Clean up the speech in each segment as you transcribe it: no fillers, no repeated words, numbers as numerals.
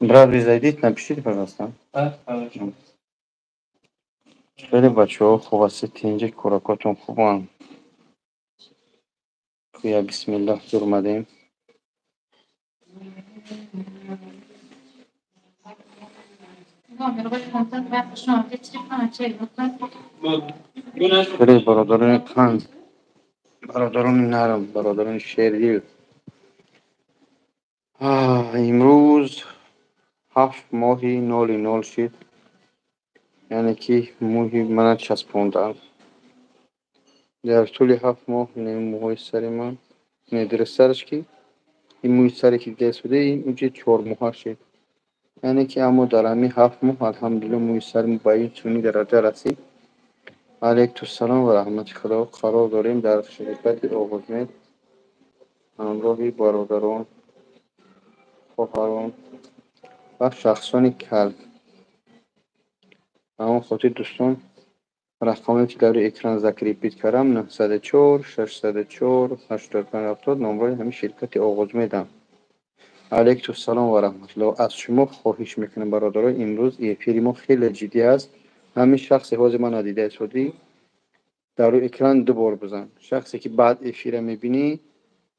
Брат, вы зайдите, напишите, пожалуйста. Хорошо. Хеле бачаҳо хуб ҳастед, тинҷи кӯракотон хубанд. Я бисмиллаҳ зур омадем. Хеле бародарони қанд, бародарони нарм, бародарони шердил. Имрӯз 7 моҳи 00 шид, яъне ки мӯҳи мана часпондаам. Дар тӯли 7 моҳ ин мӯҳои сари ман дурусттараш ки ин мӯи саре ки дида истода, ин уҷи 4 моҳа шид. Яъне ки аммо дар ҳамин 7 моҳ, алҳамдулилло, мӯи сари ба ин чунин дараҷа расид. Алайкумуссалом ва раҳмати Худо. Қарор дорем дар ширкати Оғозмед ҳамроҳи бародарон, хоҳарон ва шахсони кал. Ба он хотир, дӯстон, рақаме ки дар рӯи экран закрепить кардам, 904 604 85 70, номрои ҳамин ширкати Оғозмедам. Алайкумуссалом ва раҳматуллоҳ. Аз шумо хоҳиш мекунам, бародаро, имрӯз эфири мо хеле ҷиддӣ аст. Ҳамин шахсе ҳозир ман надида истодӣ, дар рӯи экран ду бор бизан. Шахсе ки баъд эфира мебинӣ,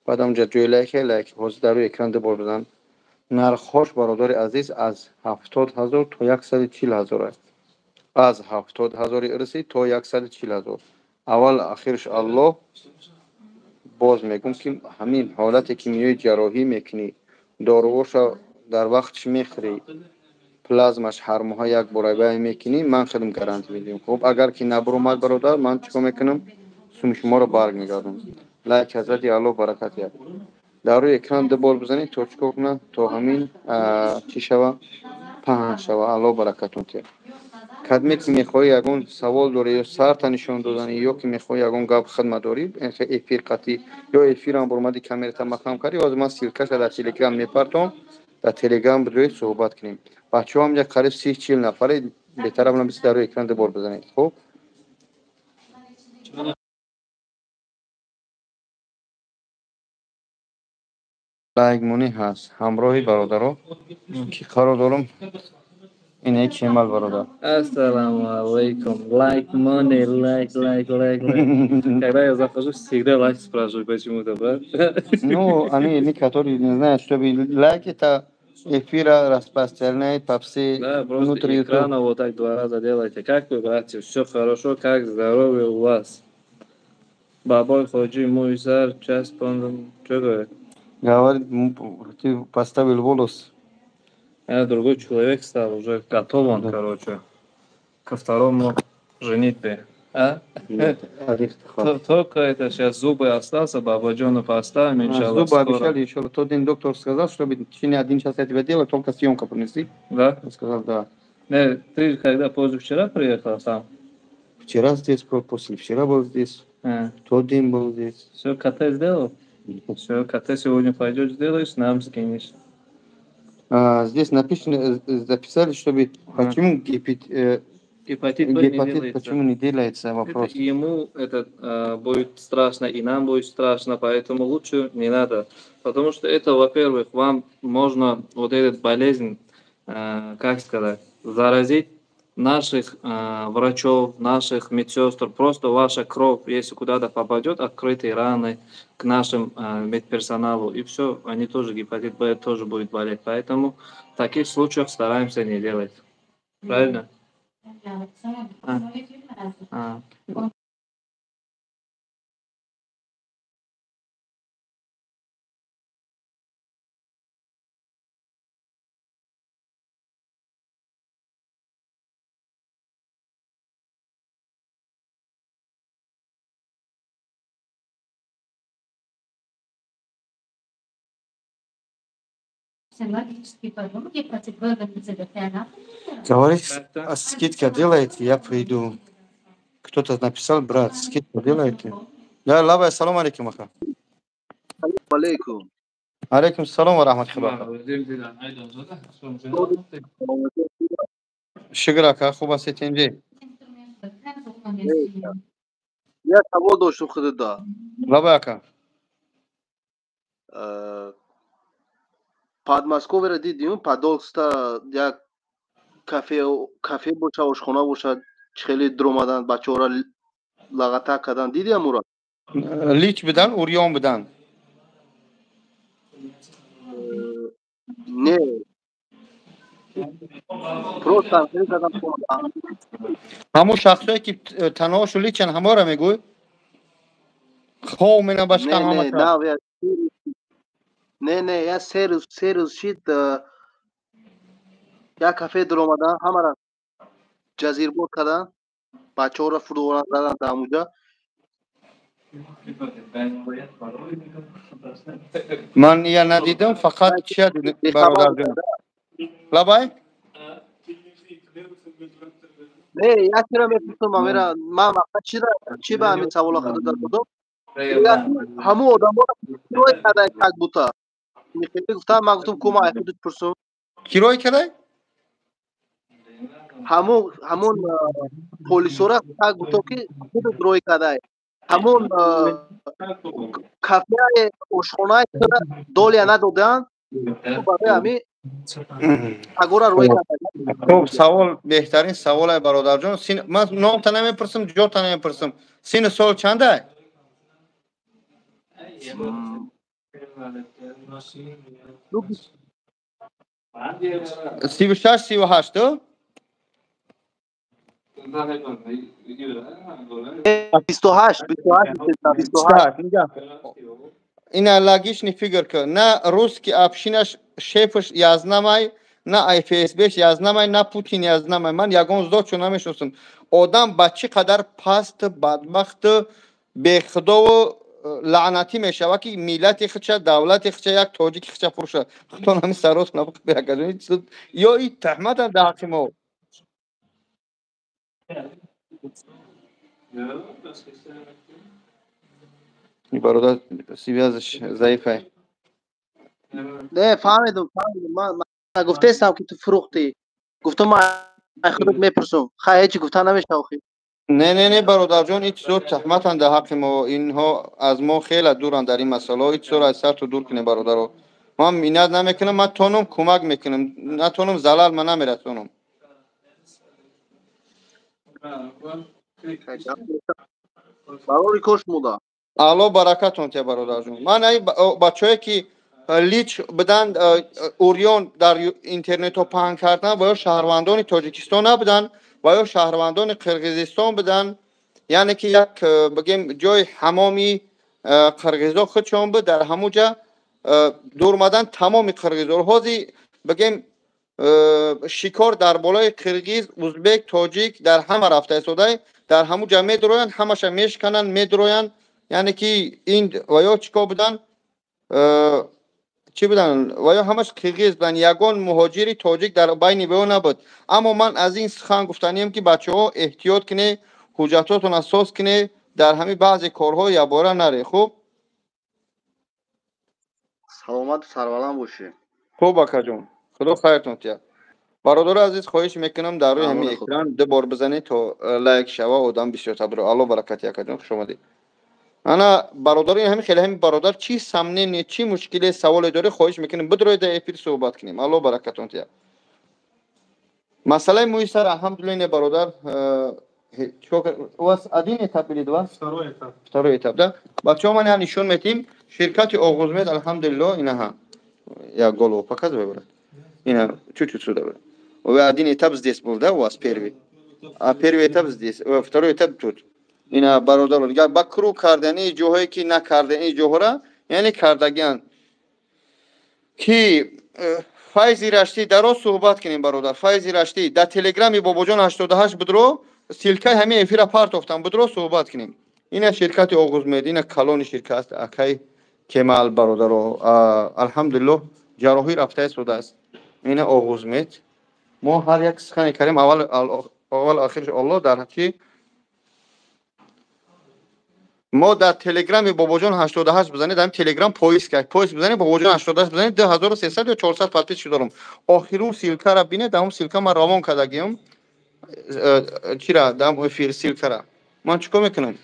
баъд ҳамҷа ҷои лайке лайк, ҳозир дар рӯи экран ду бор бизан. Нархҳош, бародари азиз, аз 70 000 то 140 000 аст. Аз 70 000-и ирсӣ то 140 000. Аввал ахирш Аллоҳ. Боз мегӯм, ки ҳамин ҳолате ки меои ҷарроҳӣ мекунӣ, доруҳоша дар вақтш мехӯрӣ, плазмаш ҳар моҳа як бора бай мекунӣ, ман худам гарантия медиҳам. Хуб, агар ки набуромад, бародар, ман чӣ кор мекунам? Суми шуморо барг мегардонам. Лайк, ҳазрати Аллоҳ баракат диҳад. Дар рӯи экран ду бор бизанед, то чӣ кор кунад, то ҳамин чӣ шава, паҳн шава. Аллоҳ баракатон диҳад. Кадме ки мехоҳӣ, ягон савол дорӣ ё сарта нишон доданӣ, ё ки мехоҳӣ ягон гап хидмат дорӣ, эфир қатъӣ ё эфирам буромади, камерата махам кардӣ, ҳозир ман ссылкаша дар Телеграм мепартом, дар Телеграм бироед, суҳбат кунем. Бачаҳо, ҳамҷа қариб 30-40 нафаре, беҳтарам набиси, дар рӯи экран ду бор бизанед. Хуб, лайкмонӣ ҳаст. Ҳамроҳи бародаро ки қарор дорам, ине Кемал бародар. Ассаламу алейкум. Лайк, money, лайк, лайк, лайк, лайк. Когда я захожу, всегда лайк спрашиваю почему-то, брат. Ну, они, которые не знают, чтобы лайк это эфира распространяет по всей Да, просто внутри YouTube. Экрана вот так два раза делайте. Как вы, братья? Все хорошо, как здоровье у вас? Бабой ходжи, мой сар, час, что говорит? Говорит, ты поставил волос. Я другой человек стал, уже готов он, Да. короче, ко второму женитьбе. А? Нет, Только это сейчас зубы остался, Бабаджону поставим, иншаллах, Зубы скоро. обещали еще. Тот день доктор сказал, чтобы в течение один час я тебя делаю, только съемка принесли. Да? Он сказал, да. Не, ты когда позавчера приехал сам? Вчера здесь был, после вчера был здесь, А, тот день был здесь. Все, КТ сделал? Все, КТ сегодня пойдешь, сделаешь, нам скинешь. А, здесь написано, записали, чтобы почему Гепатит Б не гепатит делается. Почему не делается, вопрос. Это ему это будет страшно, и нам будет страшно, поэтому лучше не надо. Потому что это, во-первых, вам можно вот этот болезнь, как сказать, заразить наших врачов, наших медсестр. Просто ваша кровь, если куда-то попадет, открытые раны к нашим медперсоналу, и все, они тоже гепатит Б тоже будет болеть. Поэтому в таких случаях стараемся не делать. Правильно? А. А. Говорит, а скидка делаете, я приду. Кто-то написал, брат, скидку делаете? Да, лабай, салом алейкум, ака. Алейкум. Алейкум салом ва раҳматуллоҳ. Шукр, ака, хуб ҳастед, тинҷӣ? Як савол доштум худуда. Лабай, ака. Подмосковьеро дидим, Подольскта як кафе боша, ошхона боша, хеле дуромадан, бачаҳоро лағатак кардан, диди амура? Лич будан, урён будан? Не. Просто ҳамон шахсое ки таношу личан, ҳаморо мегӯй? Хов менабашка ҳама. Не, я се рӯз шид, як кафе дуромадан, ҳамаро ҷазирбор кардан, бачаҳоро фурӯ задан дар ҳамуҷа. Ман я надидам, фақат чия дидам, бародарҷон. Лабай? Не, якеро мепурсам, амира, ман вақта чӣ ба ҳамин савола худо додам? Ҳамун одаморо кирой кардай, как будто. Гуфтам, ман гуфтам, ку ман ай худут пурсум. Кирой кардай? Ҳамун полисора как будто ки худут рой кардай. Ҳамун кафеи ошхонаи долия надоданд, барои ҳамин агора рой кардай. Хуб, савол беҳтарин саволай, бародарҷон. Ман номта намепурсам, ҷота намепурсам. Сину сол чандай? 36, 38, 28, 28. Ина логичный фигур ки на русский общинаш шефаш язнамай, на ФСБш язнамай, на Путин язнамай. Ман ягон зотшо намешносам. Одам ба чӣ қадар паст, бадбахту, бехудову лаънатӣ мешавад, ки миллати худша, давлати худша, як тоҷики худша фурӯша. Худтон ҳамин сарос ё и таҳмат дар ҳаққи мо. Бародар, связаш заифай. Не, фаҳмидум, фаҳмидум. Ман нагуфтаистам, ки ту фурӯхтӣ. Гуфтам, ман ай худат мепурсум. Хай, ҳеҷ гуфта намешава охи. Не, не, не, бародарҷон, ин чизо таҳматанд дар ҳаққи мо. Инҳо аз мо хеле дуранд дар ин масъалаҳо. Ин чизоро аз сарту дур кунем, бародаро. Ман миннат намекунам, ман тонум кӯмак мекунам, натонум залал ман намерасонам. Барори кош муда. Алло баракатон тия, бародарҷон. Ман ай бачаҳое ки лич буданд, урён дар интернетҳо паҳн кардан, ва ё шаҳрвандони Тоҷикистон набуданд, ва ё шаҳрвандони Қирғизистон буданд, яъне ки як бигем ҷои ҳамоми қирғизо худшон буд, дар ҳамун ҷа дурмадан тамоми қирғизоро. Ҳозир бигем шикор дар болои қирғиз, узбек, тоҷик дар ҳама рафта истодай, дар ҳамун ҷа медуроянд, ҳамаша мешкананд, медуроянд. Яъне ки ин ва ё чӣ кор буданд, чӣ буданд, ва ё ҳамаш қирғиз буданд, ягон муҳоҷири тоҷик дар байни ваё набуд. Аммо ман аз ин сухан гуфтанием, ки бачаҳо эҳтиёт кунед, ҳуҷҷатотонро соз кунед, дар ҳамин баъзе корҳо якбора наре. Хуб, саломату сарбаланд бошед. Хуб, акаҷон, худо хайртон тиҳад. Бародари азиз, хоҳиш мекунам, дар рӯи ҳамин экран ду бор бизанед, то лайк шава, одам бисёртар биро. Алло баракати, акаҷон, хуш омадед. Ана бародари ҳамин хеле ҳамин бародар, чӣ сомнение, чӣ мушкиле, саволе дорӣ, хоҳиш мекунем, бидроед дар эфир суҳбат кунем. Алло баракатон тиҳад. Масъалаи мӯи сар, алҳамдулилла, не, бародар, у вас один этап или два? Второй этап. Второй этап, да? Бачаҳо, ман я нишон метим ширкати Оғузмед, алҳамдулилло, инаҳа. Я голову показывай, брат. Ина, чуть-чуть сюда, брат. Один этап здесь был, да, у вас первый? А первый этап здесь, второй этап тут. Ина бародаро, ба круг кардани ҷоҳое ки накардани ҷоҳора, яъне кардагиан. Ки Файзи Раштӣ, дароз суҳбат кунем, бародар. Файзи Раштӣ, дар телеграми Бобоҷон 88 будро, ссылкаи ҳамин эфира партофтам, будро суҳбат кунем. Ина ширкати Оғузмед, ина калони ширкат аст, акай Кемал, бародаро. Алҳамдулиллоҳ, ҷарроҳӣ рафта истодааст. Ина Оғузмед. Мо ҳар як сухане кардем, аввал охирш Аллоҳ дар чӣ. Мо дар телеграми Бобоҷон 88 бизанед, ҳамин телеграм поиск, поиск бизанед, Бобоҷон 88 бизанед, 2300 ё 400 подписчик дорам. Охирун ссылкара бинед, ҳамун ссылка ман равон кардагиам. Чира, дар эфир ссылкара. Ман чӣ кор мекунам?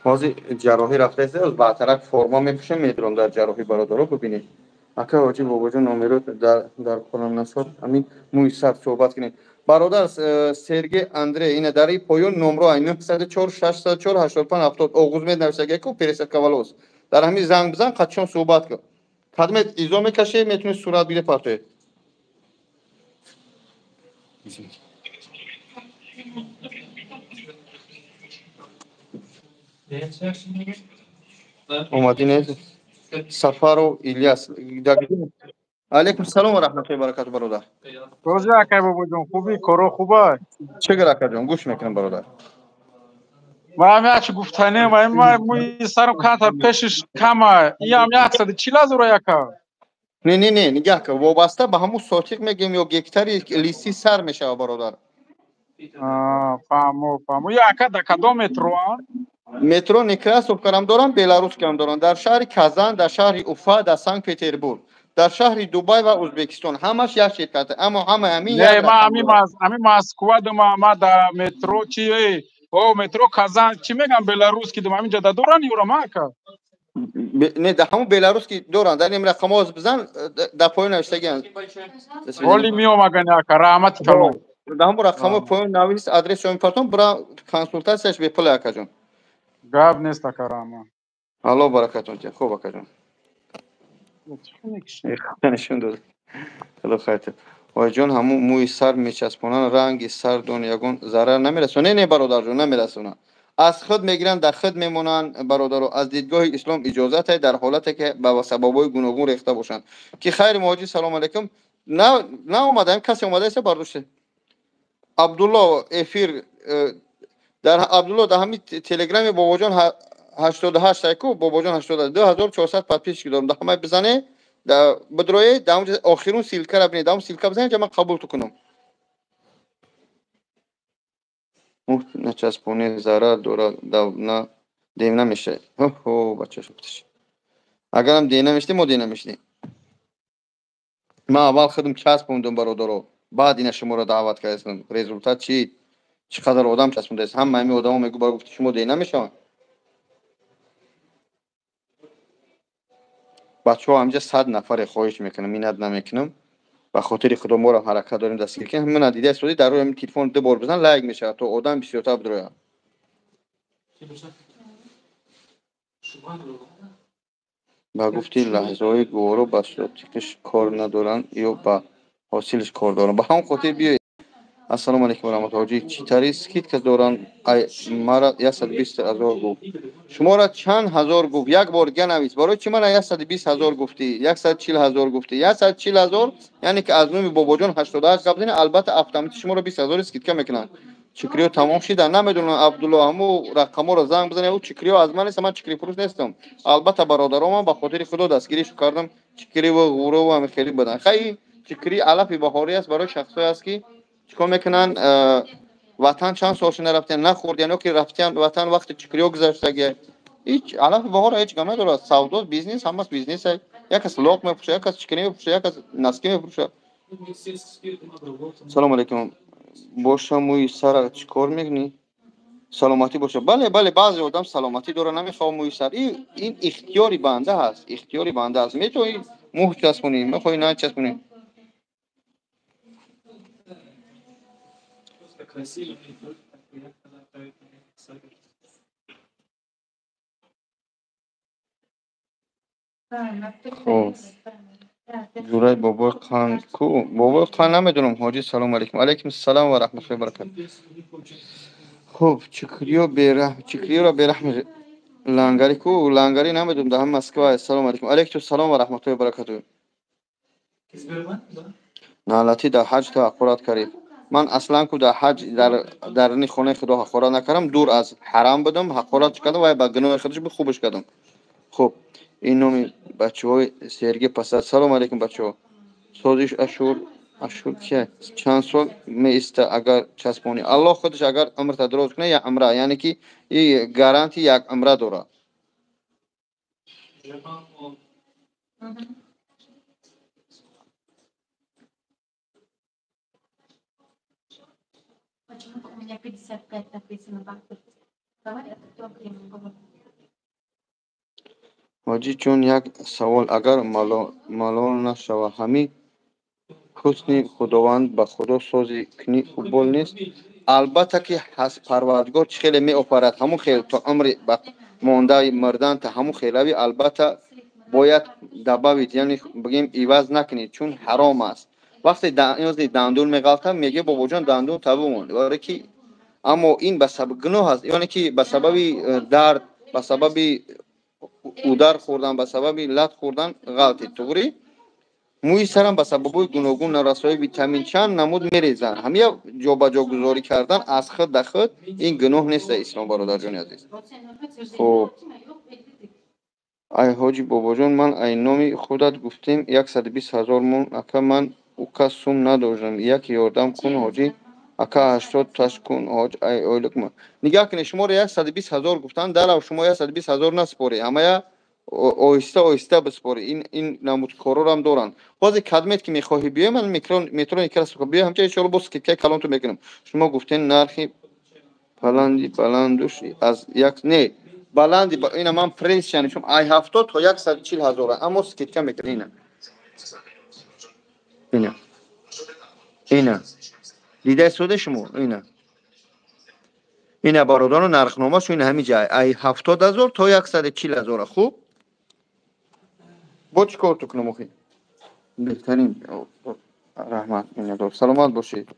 Ҳозир ҷарроҳӣ рафтааст, баъдтарак форма мепӯшем, медурам дар ҷарроҳӣ, бародаро, бибинед. Ака ҳоҷи Бобоҷон, номеро дар корам насод, ҳамин мӯи сар суҳбат кунед. Бародар Сергей Андрей, ина дар ин поён номро 904 604 85 70 Оғузмед нависагия ку, пересадка волос. Дар ҳамин занг бизан, қатшон суҳбат кун. Кадмет изо мекашед, метавонед сурат бигиред, партоед. Омадӣ нест? Сафаров Ильяс. Алейкум салом ва раҳматуллоҳи ва баракатуҳ, бародар. Рӯзи акай Бобоҷон, хубӣ? Коро хуба? Чӣ гар, акаҷон, гӯш мекунам, бародар. Ман ҳам як гуфтанем, мӯи сарам камтар пешиш кама. Иам 140 ҳазора, яка. Не, не, не, нигаҳ кун, вобаста ба ҳамун сотиқ мегӯем ё гектари лиси сар мешавад, бародар. Фаҳмо, фаҳмо. Яка да кадом метро? Метро Некрасовкарам дорам, Беларускам дорам. Дар шаҳри Казан, дар шаҳри Уфа, дар Санкт Петербург, дар шаҳри Дубай ва Ӯзбекистон. Ҳамаш як ширкат, аммо ҳама ҳамин. Ҳамин Москва дума, ма да метро чи, о, метро Казан чӣ мегам, Беларусский дум, ҳамин ҷода доран юра, ма ака? Не, дар ҳамун Беларусский доранд. Дар ин рақамҳо бизан, дар поён навиштагианд. Ҳоли меомагани, ака, раҳмати калон. Дар ҳамун рақамҳои поён навис, адресшо мепартон, бура, консултатсияш бепул, акаҷон. Гап нест, ака, раҳмат. Алло баракатон диҳад. Хуб, акаҷон, нишон дод. Хело хайр. Ойҷон, ҳамун мӯи сар мечаспонанд, ранги сардон ягон зарар намерасонад? Не, не, бародарҷон, намерасонад. Аз худ мегиранд, дар худ мемонанд, бародаро. Аз дидгоҳи ислом иҷозате дар ҳолате ки ба сабабҳои гуногун рехта бошанд. Ки хайр муҳоҷир, салому алайкум. Наомадаем, касе омадааст, бардоште. Абдулло эфир дар Абдулло, дар ҳамин телеграми Бобоҷон 88 айку, Бобоҷон 82 400 подписчик дорам. Дар ҳамаи бизане, бидроe, дар ҳамҷа охирун ссылкара бинед, дар ҳамун ссылка бизанед, ҷа ман қабул кунам. Мӯ начаспонӣ зарар дорад, на дем намешавад? Ҳо, бача, шупташ. Агарам дем намешудем, мо дем намешудем. Ман аввал худам часпондум, бародаро, баъд ина шуморо даъват кардам. Результат чӣ? Чӣ қадар одам часпондааст, ҳама ҳамин одамо мегӯ, ба гуфти шумо дем намешаванд. Бачаҳо, ҳаминҷа 100 нафаре, хоҳиш мекунам, миннат намекунам, ба хотири Худо, моро ҳаракат дорем дастгир кунем. Мана дида истоди, дар рӯи ҳамин телефон ду бор бизан, лайк мешавад, то одам бисёртар бидрояд. Ба гуфти лаҳзаҳои гуворо ба сотиқиш кор надоранд ё ба ҳосилиш кор доранд? Ба ҳамон хотир биёед. Ассалому алайкум ва раҳматуллоҳ, ҳоҷӣ, чӣ тари скидка доранд? Ай мара 120 000 гуфт. Шуморо чанд ҳазор гуфт? Як бор дига навис. Барои чӣ мара 120 000 гуфтӣ, 140 000 гуфтӣ? 140 000, яъне ки аз номи Бобоҷон 88 гап зани, албатта автоматик шуморо 20 ҳазори скидка мекунанд. Чикриё тамом шида, намедонам, Абдулло, ҳамун рақамҳоро занг бизанед. Ӯ чикриё аз ман нест, ман чикрифурӯш нестам. Албатта, бародаромам, ба хотири Худо дастгиришо кардам. Чикриву ғурову ҳами хеле будан. Хай, чикри алафи баҳорӣ аст, барои шахсое аст, ки чикор мекунанд, ватан чанд сол шуда нарафтиян, нахӯрдиян, ё ки рафтиян ватан, вақти чикриё гузаштагия. Ҳеҷ алафи баҳора ҳеҷ гап надорад. Савдо бизнес, ҳамас бизнес. Як кас лоқ мепӯшад, як кас чикрӣ мепӯшад, як кас носки мепӯшад. Салому алайкум. Боша, мӯи сара чӣ кор мекунӣ? Саломатӣ боша. Бале, бале, баъзе одам саломатӣ дора, намехоҳад мӯи сар. Ин ихтиёри банда ҳаст, ихтиёри банда аст. Метавонӣ мӯ часпонӣ, мехоҳӣ начаспонӣ. Красиво, и только так приятно направить на. Хоб, ҷурай бобои қанд ку? Бобои қанд намедонам. Ҳоҷӣ, салому алайкум. Алайкум салом ва раҳматуллоҳи баракату. Хуб, чикриё бераҳм, чикриёро бераҳм. Лангари ку? Лангари намедонам, дар ҳам Москва. Салому алайкум. Алайкум салом ва раҳматуллоҳи баракату. Налатӣ, дар ҳаҷ ту ҳақорат кардӣ. Ман аслан ку дар ҳаҷ, дар даруни хонаи Худо ҳақорат накардам, дур аз ҳарам будам, ҳақорат кардам ва ба гуноҳи худаш хубаш кардам. Хуб, ин номи бачаҳои Сергей Пасад. Салому алайкум, бачаҳо. Созиш Ашур, Ашур кия? Чанд сол меиста, агар часпонӣ? Аллоҳ худаш агар умрта дароз кунад, як умра, яъне ки и гарантия як умра дорад. Почему-то у меня 55 написано в. Давай это кто время было. Ҳоҷӣ ҷон, як савол, агар малол нашава, ҳамин ҳусни Худованд ба Худо созӣ кунӣ қубул нест? Албатта ки ҳаст, Парвардигор чӣ хеле меофарад, ҳамун хел то умри мондаи мурдан та ҳамун хелави албатта бояд добавить, яъне бигем иваз накунед, чун ҳаром аст. Вақте дандун меғалтам, мегӯяд бобоҷон дандун табумон, барое ки аммо ин ба сабаб гуноҳ аст, яъне ки ба сабаби дард, ба сабаби удар хӯрдан, ба сабаби лат хӯрдан ғалтид. Туғри? Мӯи сарам ба сабабҳои гуногун, нарасоии витамин, чанд намуд мерезанд. Ҳамия ҷобаҷогузорӣ кардан аз худ да худ ин гуноҳ нест дар ислом, бародарҷони азиз. Хуб, ай ҳоҷи бобоҷон, ман ай номи худат гуфтем 120 000 мон, ака, ман ука сум надоштам, як ёрдам кун ҳоҷӣ ака, 80 таш кун ҳоҷ, ай ойлук. Нигаҳ кунед, шуморо 120 000 гуфтанд, дарав шумо 120 000 насупоред, ҳамая оҳиста оҳиста биспоред. Ин намуд корорам доранд. Ҳозир кадмет ки мехоҳӣ биёй, ман метро Некрасовка биёй, ҳамча иншоалло бо скидка и калонтон мекунам. Шумо гуфтен нархи баланди баландуш аз як не баланди ина ман пресс, яъне шумо ай 70 то 140 ҳазора, аммо скидка мекунем. Ина, ина, ина дидаи соде шумо, ина, ина бародаро, нархномашу ина ҳамин ҷай ай 70 000 то 140 ҳазора. Хуб, бо чӣ кор ту кунам охи? Беҳтарин, раҳмат, миннатдор, саломат бошед.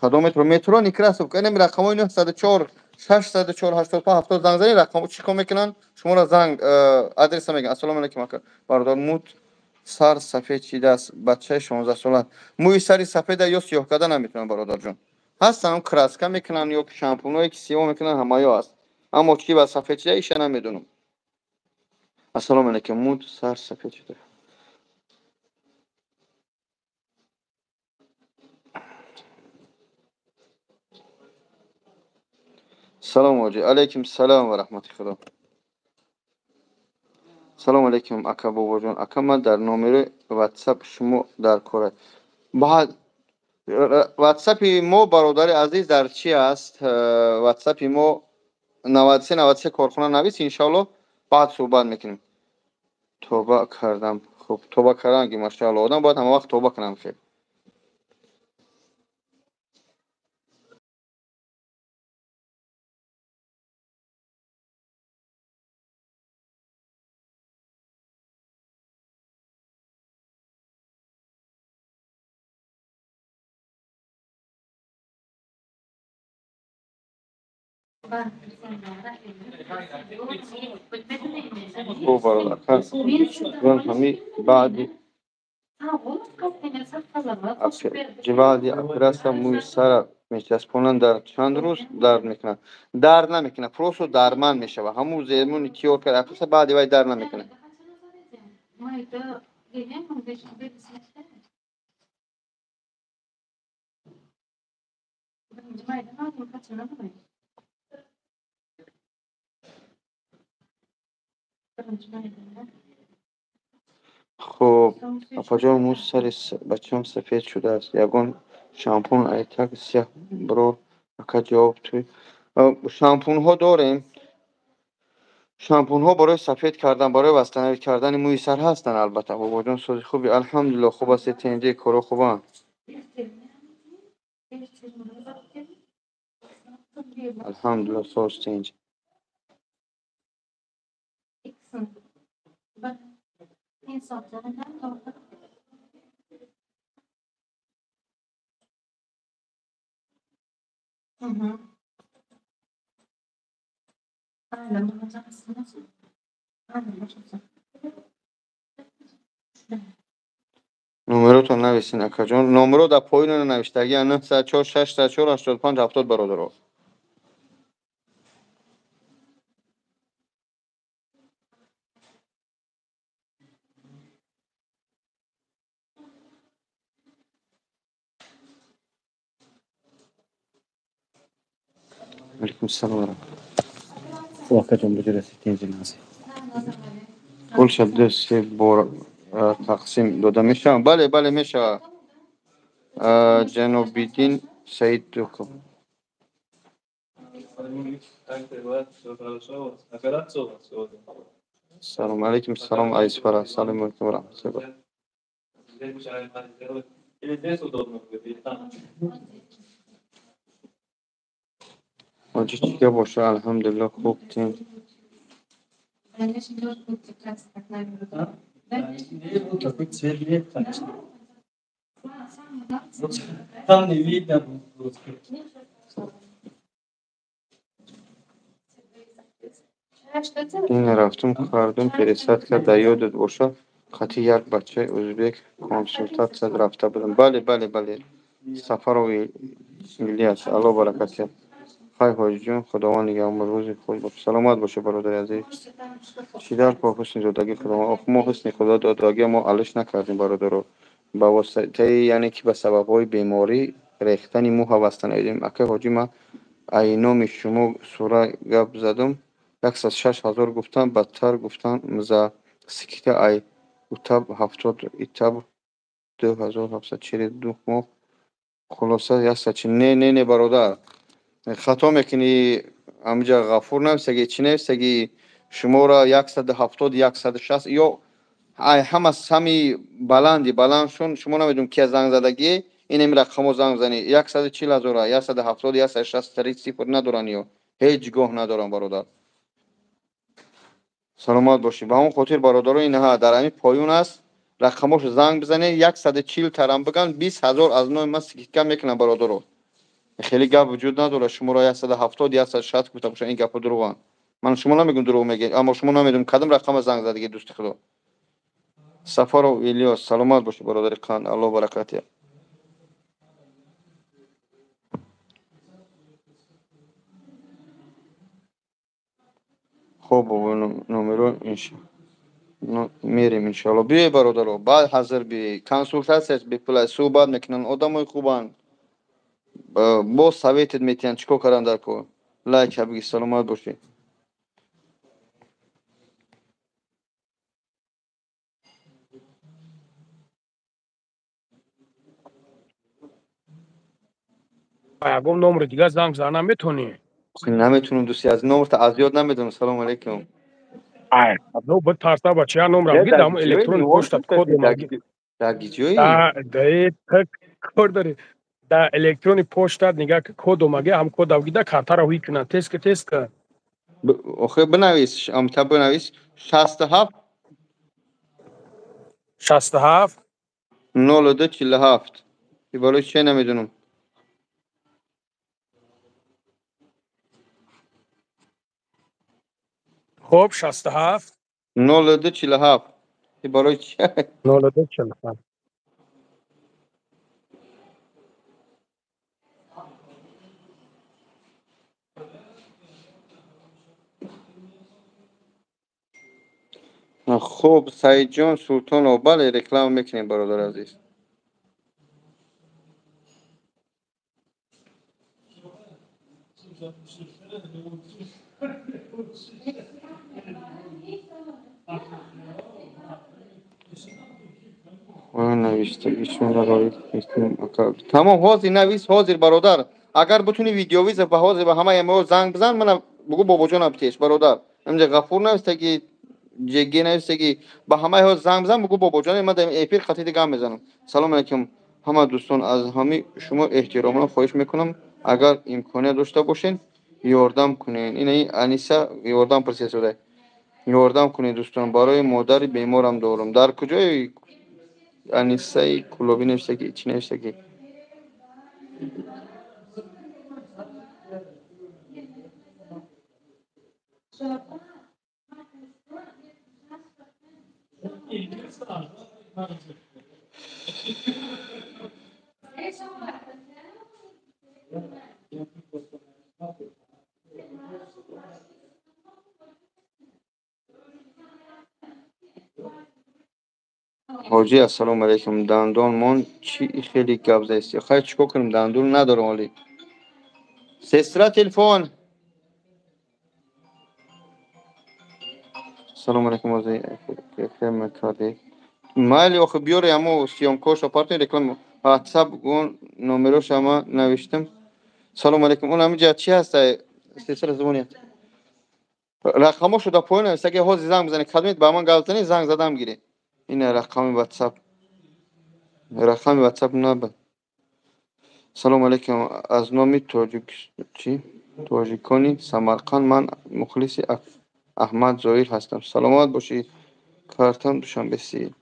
Кадом метро? Метро Некрасовка, инам рақамҳои 904 604 85 70 занг занед, рақамҳо чӣ кор мекунанд? Шуморо занг адреса мегӯянд. Ассалому алайкум, ака, бародар, муд сар сафед шидааст, бачаи 16сола. Мӯи сари сафеда ё сиёҳ карда наметавонанд, бародарҷон. Ҳастанд, краска мекунанд ё шампунҳое ки сиёҳ мекунанд, ҳамаё ҳаст, аммо чӣ ба сафед шида, иша намедонам. Ассалому алайкум, муд сар сафед шуда. Салом ҳоҷӣ. Алайкум салом ва раҳмати Худо. Салому алайкум, ака бобоҷон. Ака, ман дар номери ватсап шумо дар кор. Баъд ватсапи мо, бародари азиз, дар чи аст? Ватсапи мо 93 93 корхона навис, иншоалло баъд суҳбат мекунем. Тоба кардам. Хуб, тоба кардан ки машаалло, одам бояд ҳама вақт тоба кунам хел. Хуб, бародар, ҳами баъди оператсия мӯи сара мечаспонанд, дар чанд рӯз дард мекунад? Дард намекунад, просто дарман мешавад. Ҳамун зермони тиёр кард оператсия, баъди вай дард намекунад. Mayda gelýän 15 berisine. Birinji maýda aldım, kaçyna buly? Birinji maýda. Хуб, апаҷон, мӯи сари бачаам сафед шудааст. Ягон шампун айтак сиёҳ бирор, ака, ҷавоб туй. Шампунҳо дорем. Шампунҳо барои сафед кардан, барои восстановить кардани мӯи сар ҳастанд, албатта. Бобоҷон, сози хуби? Алҳамдулилло, хуб ҳастед, тинҷӣ, коро хубанд? Алҳамдулилло, соз, тинҷ. Ikisini. Bir insofdan tortib. Hı. Aynen, Aynen, başlasın. Номеротон нависин, акаҷон. Номеро дар поён навиштагӣ: 904 604 85 70, бародаро. Алейкум салом ва раҳматуллоҳ. Акаҷон, буҷа расид, тинҷи нази. Пулша ду се бор тақсим дода мешавад? Бале, бале, мешавад. Ҷанобиддин Саидуков. Как дела? Все хорошо у вас? Операция у вас сегодня? Салом алейкум, салом Айсфара. Салом алейкум ва раҳматуллоҳ. Ҳоҷӣ чӣ гап боша? Алҳамдулиллоҳ, хуб тин. Такой цвет нет, конечно. Там не видно просто. Ин рафтум кардум пересадка да ёдат боша, қати як бачаи ӯзбек консултатсия рафта будам. Бале, бале, бале. Сафаров Ильяс, Аллоҳ баракат диҳад. Хай ҳоҷиҷон, Худованд нигаҳбон, рӯзи хуш бош. Саломат бошед, бародари азиз. Чӣ дар кор ҳусни додагии Худованд? Ох, мо ҳусни Худо додагия мо алиш накардем, бародаро. Ба воситаи, яъне ки ба сабабҳои беморӣ рехтани мӯ ҳаваста навидем. Акай ҳоҷӣ, ман ай номи шумо сура гап задум. 106 000 гуфтам, бадтар гуфтам, за скидка ай утаб 70 итаб 2700 через 2 моҳ, хулоса 140. Не, не, не, бародар, хато мекунӣ. Амҷа Ғафур нависаги, чӣ нависаги? Шуморо 170, 160 ё ай ҳама сами баланди баландшон. Шумо намедонам кия занг задагӣ. Инами рақамо занг занӣ: 140 000-а, 170, 160, три сифр надоран ё ҳеҷ гоҳ надорам, бародар. Саломат бошӣ. Ба ҳамон хотир, бародаро, инаҳа дар ҳамин поён аст рақамошо, занг бизанед. 140 тарам биган, 20 000 аз номи ман скидка мекунам, бародаро. Хеле гап вуҷуд надорад, шуморо 170, 160 гуфта бошад, ин гапҳо дурӯғанд. Ман шумо намегӯм, дурӯғ мегӯед, аммо шумо намедонем кадом рақама занг задагӣ, дӯсти худо. Сафаров Илёс, саломат бошӣ, бародари қанд, Аллоҳ баракат диҳад. Хоб, номеро мерем, иншоалло. Биёй, бародаро, баъд ҳазир биёй. Консултатсияш бепула, суҳбат мекунанд, одамои хубанд, боз советет метиҳанд, чӣ кор кардан дар кор. Лайк ҳабиги, саломат бошед. Ягон номери дигар занг зана метавонӣ? Наметунам, дӯсти аз номерта аз ёд намедонам. Салому алейкум. Ай, ну битарса, бача, я номерам ги, дамо электронный почта код омаги. Дар ҷои? Да, кор дорӣ. Да электронный почта нигаҳ ки, код омаги, ҳам код авгида картаро ҳуй кунанд. Тез ка, тез ка. Охир бинавис, амта бинавис: 67. 67. 02 47. Барои че намедонам. Хоб, 67. 02 47. Барои чи? 02 47. Хуб, Саидҷон Султонов, бале, реклама мекунем, бародари азиз. Тамом, ҳозир навис, ҳозир, бародар, агар бутуни видеовызов ба ҳозир ба ҳамаи мо занг бизан, мана бугӯ, бобоҷонам пеш, бародар, инҷа Ғафур навистаги, ҷг навистаги, ба ҳамаи ҳозир занг бизан, бугӯ, бобоҷон, ман дар эфир хати гап мезанам. Салому алейкум, ҳама дӯстон, аз ҳамаи шумо эҳтиромона хоҳиш мекунам, агар имконият дошта бошед, ёрдам кунед. Ина Аниса ёрдам пурсида. Ёрдам кунед, дӯстон, барои модари беморам дорам. Дар куҷои Анисаи Кулобӣ навистагӣ, чӣ навистагӣ? Ҳоҷӣ, ассалому алайкум, дандонмон чӣ хеле гап заисти? Хай, чӣ кор кунем, дандон надорам ҳолӣ. Сестра, телефон. Салому алайкум, реклама кардед? Майли, охи биёре, ҳамо съёмкаошо партои, реклама ватсап он номероша ма навиштам. Салому алайкум, он ҳамиҷа чӣ ҳаста? Сестра, звонит. Рақамошо дар поён нависта, ки ҳозир занг бизанед, кадомед ба ман гап занед, занг задам гиред. Ина рақами WhatsApp. Рақами WhatsApp наба. Салому алейкум. Аз номи тоҷик чӣ? Тоҷикони Самарқанд ман мухлиси Аҳмад Зоир ҳастам. Саломат бошӣ. Картам Душанбе си.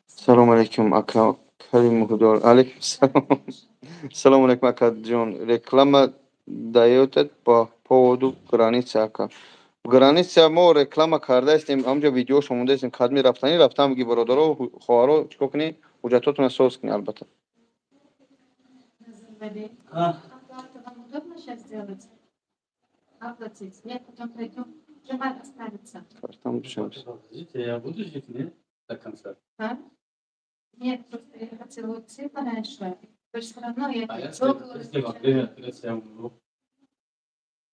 Салому алейкум, ака Каримухдор. Алейкум салом. Салому алейкум, ака ҷон. Реклама даётед по поводу граница, ака. Граница мо реклама кардаистем, ҳамҷо видеошо мондаистем. Кадми рафтанӣ рафтам ги бародаро, хоҳаро, чикор кунӣ? Ҳуҷҷатотонро соз кунӣ, албатта. Оплату вам удобно сейчас сделать? Оплатить? Нет, потом пройдем. Джамаль останется. Картам Душанбе. Подождите, я буду жить, нет? До конца. А? Нет, просто я хотела уйти пораньше. Вы же все равно я А я договор если во заключаю. время операции я умру.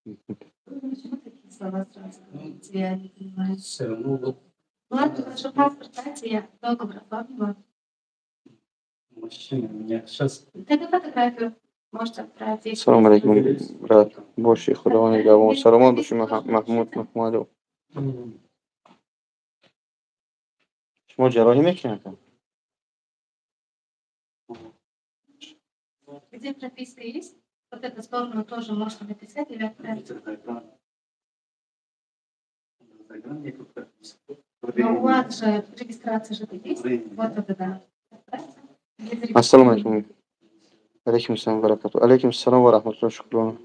Вы почему такие слова сразу говорите? Я не понимаю. Все равно вот Ладно, ваш паспорт дайте, я договор оформила. мужчина меня сейчас Тогда фотографию можете отправить. Салому алейкум, брат. Боши, Худо нигаҳбон. Саломат бошӣ, Маҳмуд Маҳмадов. Шумо ҷарроҳӣ мекунед, ака? Где прописка есть? Вот эту сторону тоже можно написать или отправить. Но у вас же регистрация же есть. Вот это да. Отправьте. Где Ассалому зарегистрировано. алейкум. Алейкум салом ва баракатуҳ. Алейкум салом ва раҳматуллоҳ. Шукрон.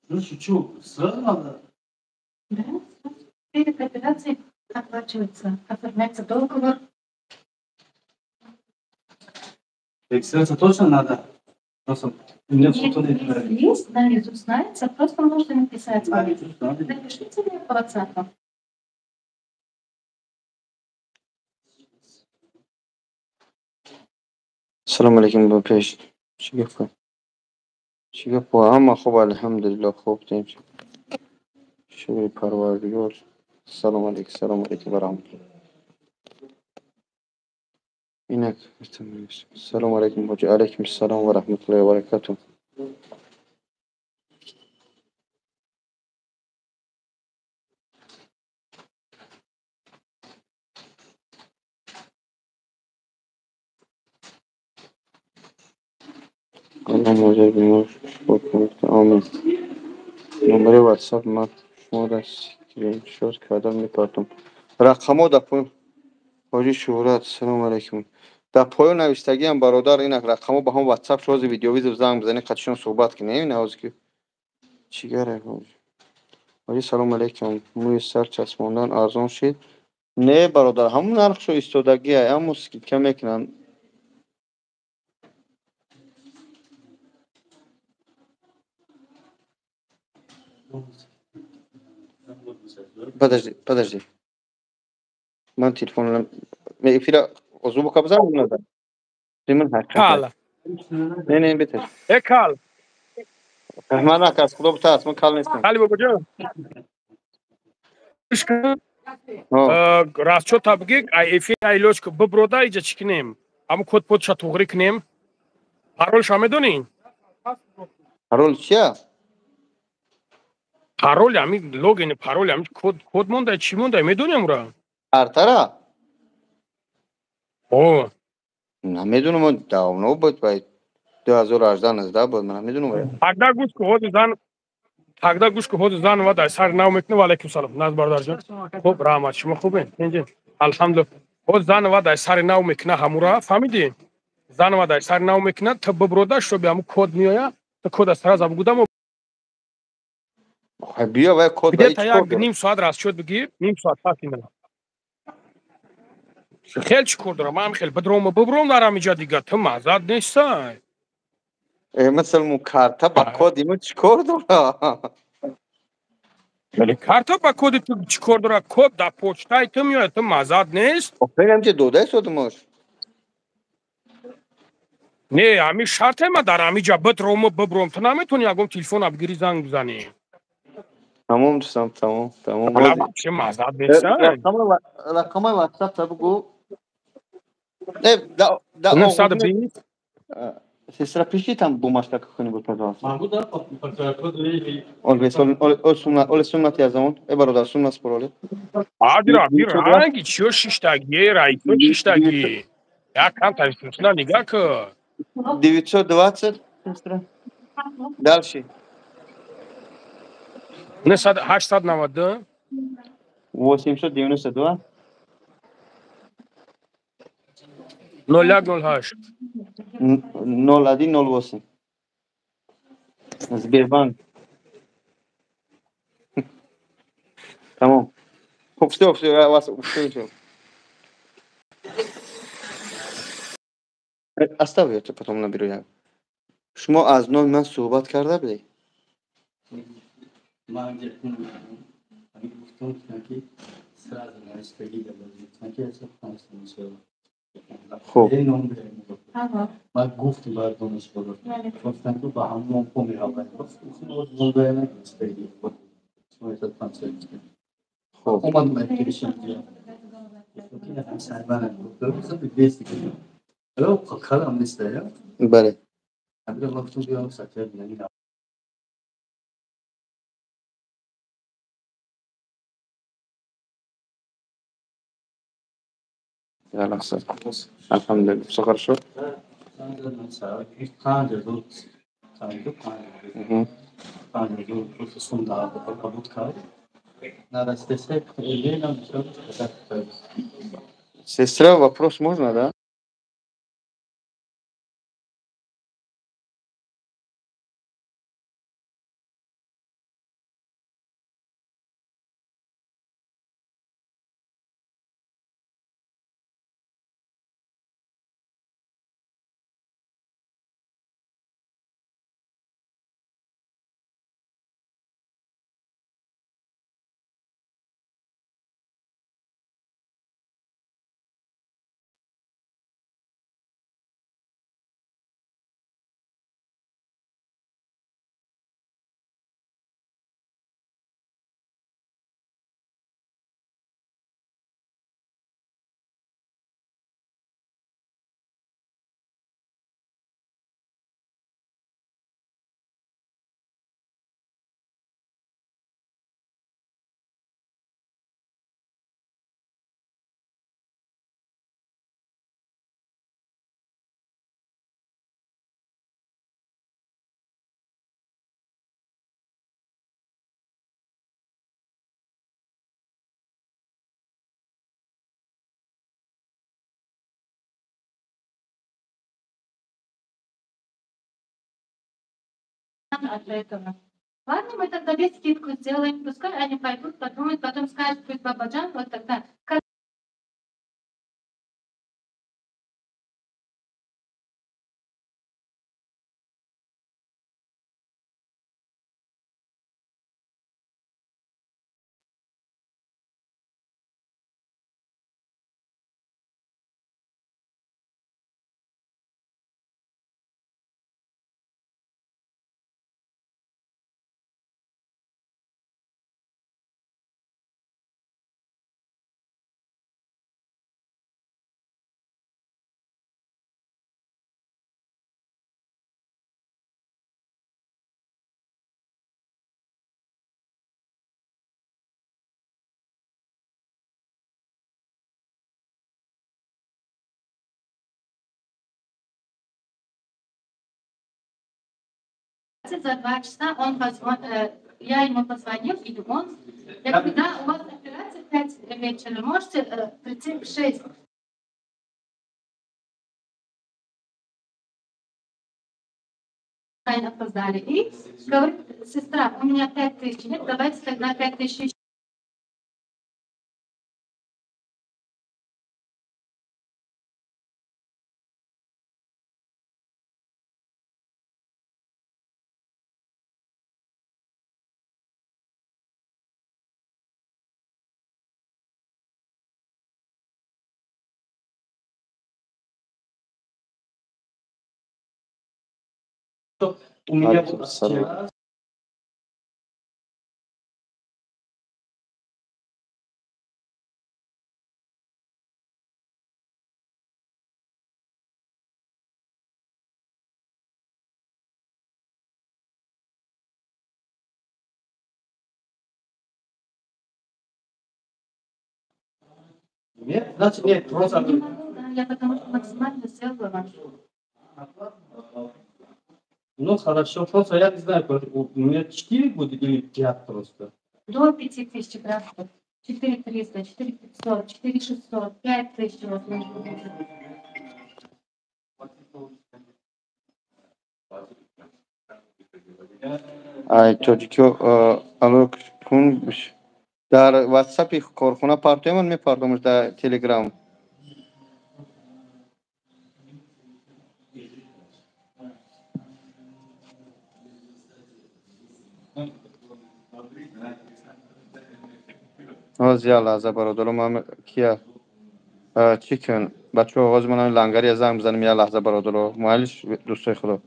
Ну что, сразу надо? Да, сразу. Перед операцией оплачивается, оформляется договор. Регистрация точно надо? Просто у меня Нет, фото нет. если есть, наизусть знаете, просто можно написать. Наизусть надо. Напишите мне по WhatsApp. Салому алейкум, ба пеш. Чӣ гап? Чӣ гап? Ҳама хуб, алҳамдулиллоҳ, хуб тинч. Шукри Парвардигор. Салому алейкум, салому алейкум ва раҳматуллоҳ. Инак, салому алейкум, ҳоҷӣ. Алейкум салом ва раҳматуллоҳи ва баракатуҳ. Аллоҳ муҳоҷир бемор шифо кунад. Омин. Номери WhatsApp ман шуморо скриншот карда мепартом. Рақамҳо дар поён. Ҳоҷӣ Шуҳрат, салому алейкум. Дар поён навиштагиам, бародар, инак рақамҳо ба ҳам WhatsApp шози видеовызов занг бизанед, қатишон суҳбат кунем. Ин ҳозир ки чӣ гара ҳоҷӣ? Ҳоҷӣ, салому алейкум. Мӯи сар часпондан арзон шид? Не, бародар, ҳамун нархшо истодагиай, аммо скидка мекунанд. Подожди, подожди. Ман телефонам эфира звука бизанам надо. Ман ҳақиқат. Кал. Не, не, бетар. Э кал. Ман ака, аз Худо битарс, ман кал нестам. Али бобоҷон. Гӯш кун. Расчёта бигир, ай эфир ай лоч ку биброда иҷа чӣ кунем? Ҳамун код подша туғрӣ кунем. Паролша медонӣ? Парол чия? Пароли ҳамин логини, пароли ҳамин код, код монда, чӣ монда, медонӣ амура? Картара? О. Намедонам, давно буд, бай 2018 19 буд, ман намедонам. Тогда гӯш ку, ҳозир зан, тогда гӯш ку, ҳозир зан ва дар сари нав мекунем. Ва алайкум салом. Наз бародарҷон. Хуб, раҳмат. Шумо хубен? Инҷи. Алҳамдулиллоҳ. Ҳозир зан ва дар сари нав мекуна ҳамура, фаҳмидӣ? Зан ва дар сари нав мекуна, ту биброда, шоби ҳамун код меоя, ту код аз сразу бугудам. Биё, вай код Где-то як ним соат расчёт бигир, ним соат пас именно. Хел чӣ кор дорам? Ман хел бидрому бибром дар ҳамиҷа дига, ту маззат нестай. Э, масалан, му карта ба код иму чӣ кор дора? Вале карта ба коди ту чӣ кор дорад? Код дар почтаи ту меояд, ту маззат нест? Охир ҳамче додаи содимош. Не, ҳамин шарте ма дар ҳамин ҷа бидрому бибром. Ту наметавонӣ ягон телефона бигирӣ занг бизанӣ. Тамом дӯстам, тамом, тамом. Чӣ маззат нест? Рақамаи WhatsApp-та бугӯ. Не, да да 920. Сестра, пиши там бумажка какую-нибудь, пожалуйста. Могу, да, по коду или... Оле сумнати аз он. Э, бародар, сумна спор, оле. Адира, би ранги чиё шиштагӣ, райто шиштагӣ. Як кам тависусна нигаҳ кун. 920, сестра. Дальше. 892. 892. 0108. 0108. Сбербанк. Тамом. Хуб, всё, всё, я вас услышал. Оставь, я потом наберу я. Шумо аз номи ман суҳбат карда будед? Ман гуфтам, ки сразу навиштагӣ ки Хуб. Ман гуфтам бояд донишгоҳ, гуфтам ки ба ҳамон померавад. Хуб. Омадам калам нест. Бале. Гуфтам биём сатия. Алҳамдулилла, всё хорошо. 5000. 5000 сум қабул кард. Нарасида. Сестра, вопрос можно, да? От этого. Ладно, мы тогда без скидку сделаем, пускай они пойдут, подумают, потом скажут, пусть Бабаджан, вот тогда. Как за 2 часа он я ему позвонил, и он, я говорю, да, у вас операция в 5 вечера, можете прийти в 6. Они опоздали. И говорит, сестра, у меня 5000, нет, давайте тогда 5000. У меня вот вчера. Нет, значит, нет, просто. Не могу, да, я потому что максимально сделала вам. Ну, хорошо, просто я не знаю, у меня 4 будет или 5 просто. До 5000 графтов. 4300, 4500, 4600, 5000 у вас может быть. Ай, тоҷикиё, алло, кун, дар ватсапи корхона партоемон, мепартомаш дар телеграм. Ҳозир, як лаҳза, бародаро, ман кия чӣ кун, бачаҳо, ҳозир ман лангари занг бизанем, як лаҳза, бародаро, муаллиш, дӯстои худо.